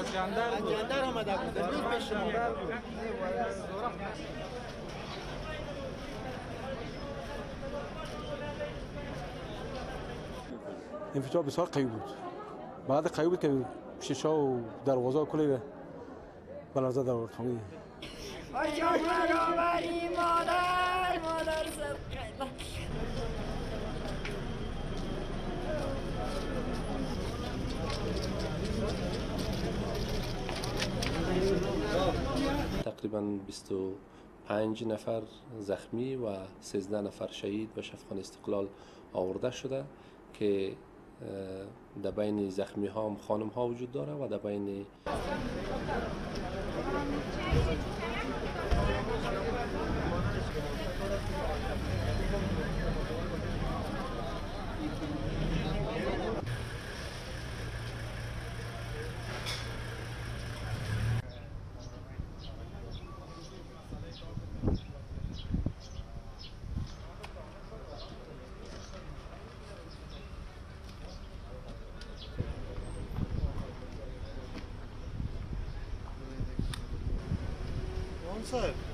از جندر بود. جندر آمده بود. امروز پیش شما بود. انفجار بسیار قوی بود. بعد قوی بود که شیشه و دروازه کلی به لرزه در آورد. مادر مادر صدقه. تقریبا 25 نفر زخمی و 13 نفر شهید به شفاخانه استقلال آورده شده که در بین زخمی ها هم خانم ها وجود داره و در بین صاحب.